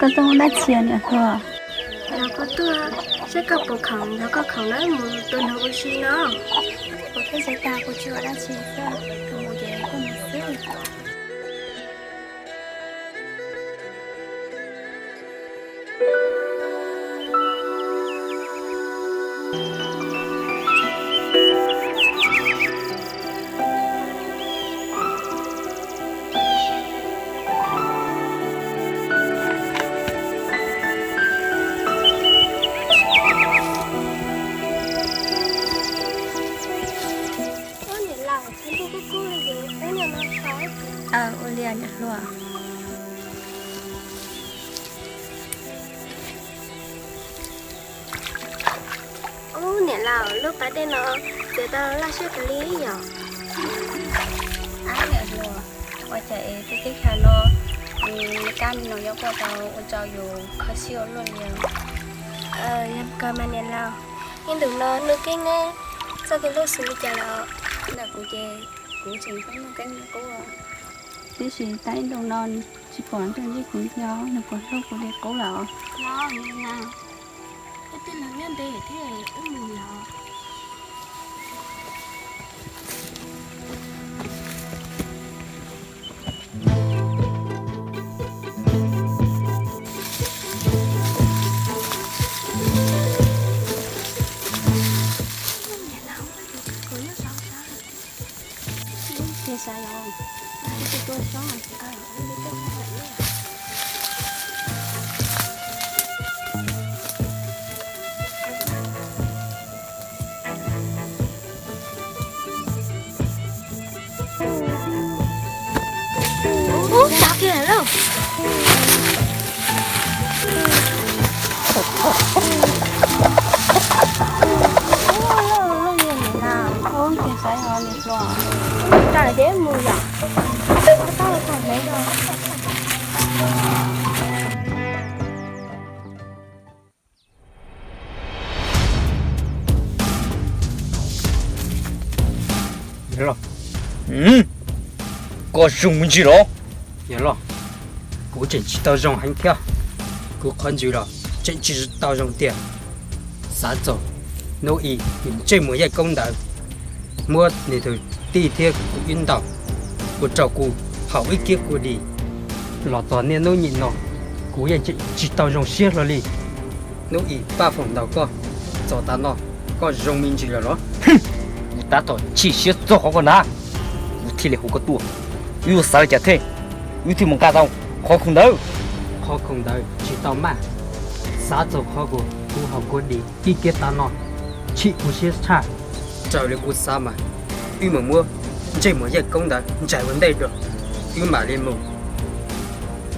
Koj tuaj ua dab tsi niam hluas? Los kuv tuaj saib koj puas khoom, nrog koj khoom lawm mus tua noog ua si no. Kuv thiaj tsis tas, kuv tsis ua dab tsi xwb, kuv mus ces kuv mus xwb. Ua li niam hluas. Ub, niam laus, lub pas dej no txiav tau laj siab kawg li yom. Ab, niam hluas, ua cas es tej teb chaws no kab me no yuav quaj tau ua rau yus kho siab ua luaj li. Yog kawg mas niam laus, ib ntus no Nuj Keeb neb txoj kev hlub xws li cas lawm? Ntawm kuv ces kuv tseem hlub Nuj Keeb li qub, tiam sis tau ib ntus no tsis pom nrog ntsib kuv nyob, nws puas hlub kuv li qub lawm? Los niam laus, wb twb los nyob ntev thiab, wb mus los. Ub, tau kiag lawm. Ub, loj loj li niam laus. Ub, ces xaiv os niam hluas. Tau lawm ces mus yom. Tau tau hnev os. Yawg loj, koj zoo me ntsis los? Yawg loj, kuv tseem tsis tau zoo heev thiab, kuv qhov ntsws los tseem tsis tau zoo tiag. Xav txog hnub ib ntsej muag Yaj Koob ntawd muab nws tus tij thiab kuv wb ntaus ua rau kuv haum ib kiag kua dis los txog niaj hnub nim no, kuv yeej tseem tsis tau zoo siab hlo li. Hnub ib Paj Foom ntaus koj txog tav no, koj zoo me ntsis lawm los? Kuv tab tom chim siab txog qhov koj na, kuv thiaj li hu koj tuaj. Wb yuav xav li cas thiaj, wb thiaj mus nqa tau qhov khoom ntawd? Qhov khoom ntawd tsis tau maj, xav txog qhov kuv haum kua dis ib kiag tav no, chim kuv siab tshaj. Raws li kuv xav mas, wb mus muab ntsej muag Yaj Koob ntawd ntsais ua ntej dua, wb mam li mus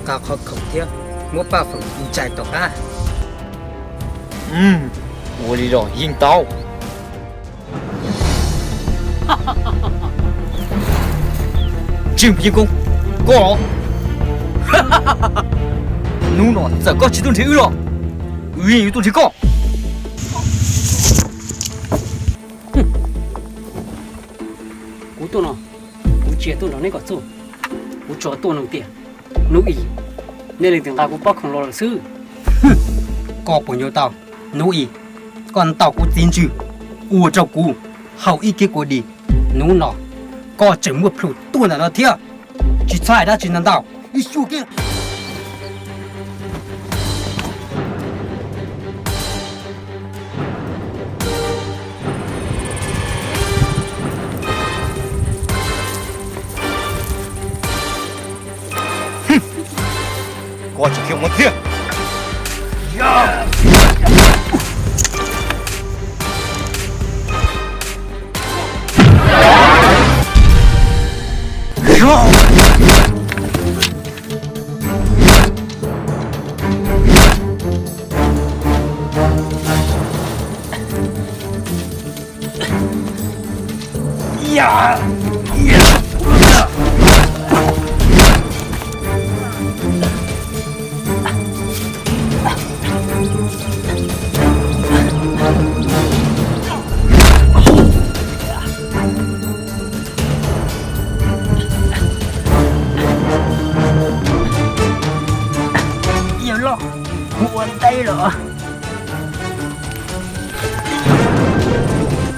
nqa qhov khoom thiab muab Paj Foom ntsais tom qab. Ua li los yeej tau. Tsis Yaj Koob, koj los? Hnub no txawm koj tsis tuaj nrhiav wb los, wb yeej yuav tuaj nrhiav koj. Kuv tuaj no, kuv tsis yog tuaj nrog neb kom txuj, kuv tsuas tuaj nug tias, hnub ib, neb leej twg nqa kuv pob khoom los lawm xwb? Koj puas nco tau, hnub ib, koj ntaus kuv txiv ntswg, ua rau kuv haum ib kiag kua dis. Hnub no koj tseem muaj plhus tuaj ntawm no thiab, tsis txhob hais dab tsi ntau ntau. Ib xyuas kiag. Koj tsis khiav mus thiab. Yawg loj,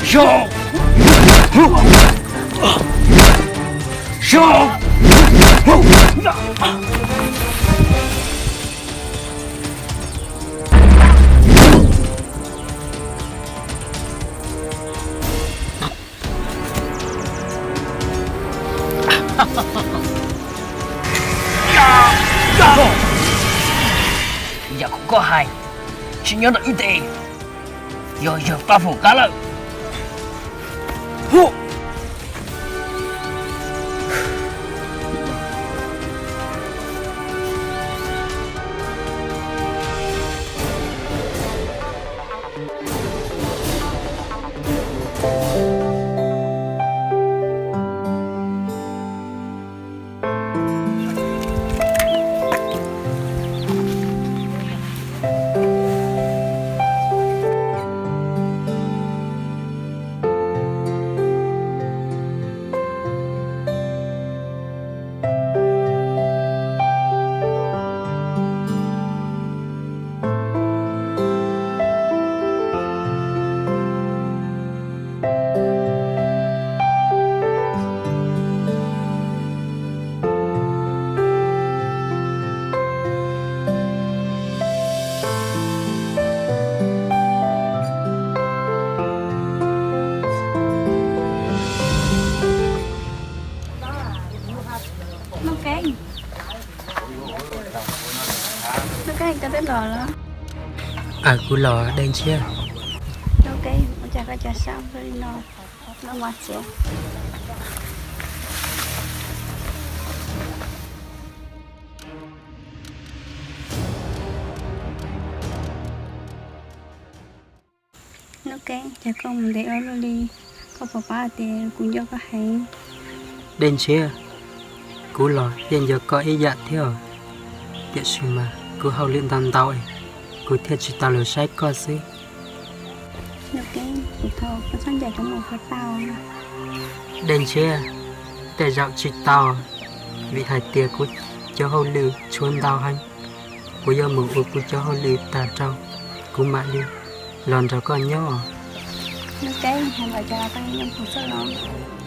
Yam uas koj hais tsis nyob rau wb tes, yog yawg Paj Foom qab lawm. Nuj Keeb, Nuj Keeb, koj twb los los? Kuv los, Dej Ntshiab. Nuj Keeb, ua cas koj cia sab li no, lub mos txwv? Nuj Keeb, cas koj mus ntev ua luaj li, koj puas paub hais tias kuv nco koj heev? Dej Ntshiab, kuv los yeej nco koj ib yam thiab, tiam sis mas kuv hauj lwm ntau ntau, kuv thiaj tsis tau los saib koj xwb. Nuj Keeb, kuv thov koj txhob ncaim kuv mus puas tau? Dej Ntshiab, tej zaum tsis tau, vim hais tias kuv cov hauj lwm tshuav ntau heev. Kuv yuav mus ua kuv cov hauj lwm tas rau, kuv mam li los nrog koj nyob. Nuj Keeb, hais ntawd ces los koj yeej yuav mus xwb los?